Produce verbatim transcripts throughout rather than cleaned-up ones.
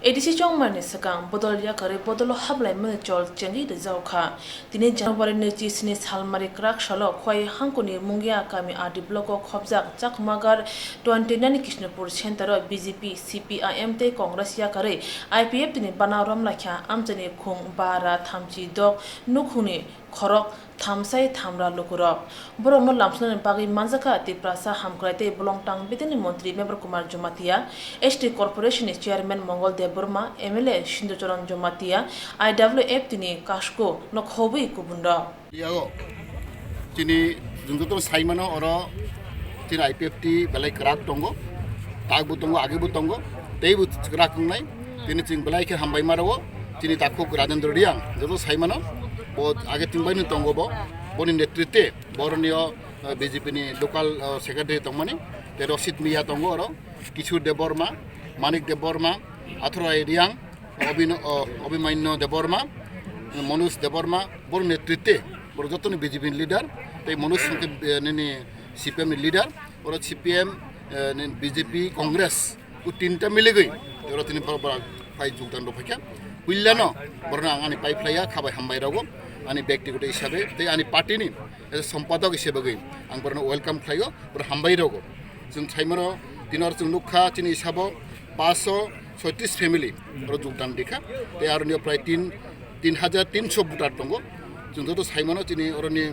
A D C chongmani swkang bodol yakarwi bodolo hablaimani chol chengwi rijao kha. Tini January nwichi sini salmari kwrak salo Khowai hangkuni Mungia kami R D block o khobjak Chakmagar twenty nine Kishnupur center o B J P, C P I M tei Congress yakarwi I P F T ni bana romlaikha amchaini khung bara thamchi dok nukhungni khorok thamsai thamra lukurok. Borokno lamsnani bagwi manjakha Tiprasa hamkrai tei bolongtang bidini montri Mebar Kumar Jamatia, S T Corporation ni chairman Mongol Debbarma, M L A Sinducharan Jamatia, I W F T ni kasko no khobwi kubunrok. Yao, chini jung joto saimano oro chini I P F T belai kwrak tongo, takbo tongo, agebo tongo, teibo kwrak wngnai. Tini chwng belai khe hambai maro, chini takhuk Rajendra Reang, joto saimano, bo age tingbaino tongo bo, boni netritwe, boroni o, eh, B J P ni local, eh, secretary tongmani, tei Rosit Miya tongo oro, Kishore Debbarma, Manik Debbarma, Athorwai Reang, Obino-, o, Abhimanyu Debbarma, Manoj Debbarma, bor netritwe, bor jotoni B J P ni leader, tei Manoj Sangkhe, eh, nini C P M ni leader, oro C P M, eh, ni B J P, Congress, o tinta miligwi, oro tini borok, borok phai jogdan rw phaikha. Puilano, borokno ang ani pai phlaiya, khabai hambai rogo, ani byaktigoto hisabe, tei ani party ni, eh, sompadok hisabe gwi, ang borokno welcome khlaio, borok hambai rogo. Chwng saimano, tini oro chwng nukha, chini hisabo, paanch sho soitrish family oro jogdan rikha. Tei aroni prai tin, tin hajar tin sho voter tongo. Chwng joto saimano chini oroni,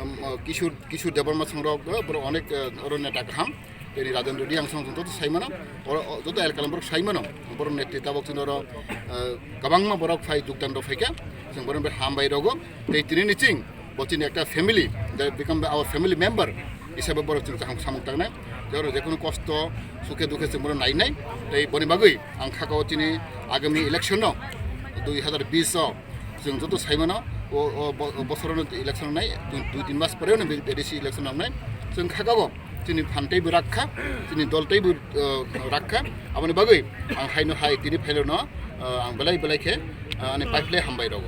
um, uh, Kishore, Kishore Debbarma songrok, uh, borok onek, uh, oro neta kaham. Tei Rajendra Reang song chwng joto saimano, oro, o, joto elkala borok saimano. Borok netri tabok chini oro, uh, kwbangma borok phai jogdan rw phaikha. Chwng borok hambai rogo. Tei tini ni ching, bo chini ekta family, they become our family member hisabe borok chwng chaham samung tangnai. Jero jekono kosto, sukhe dukhe chwng bono nainai. Tei boni bagwi ang khakao chini agami election no, dui hazar bish o chwng joto saimano, o, o bo-, bosorono election nai, dui, dui tin mas pore no A D C election nangnai. Chwng khakao chini phan teibo rakha, chini dol teibo, eh, rakha. Aboni bagwi ang haino hai tini phailano, eh, ang belai belai khe, eh, ani paiphle hambai rogo.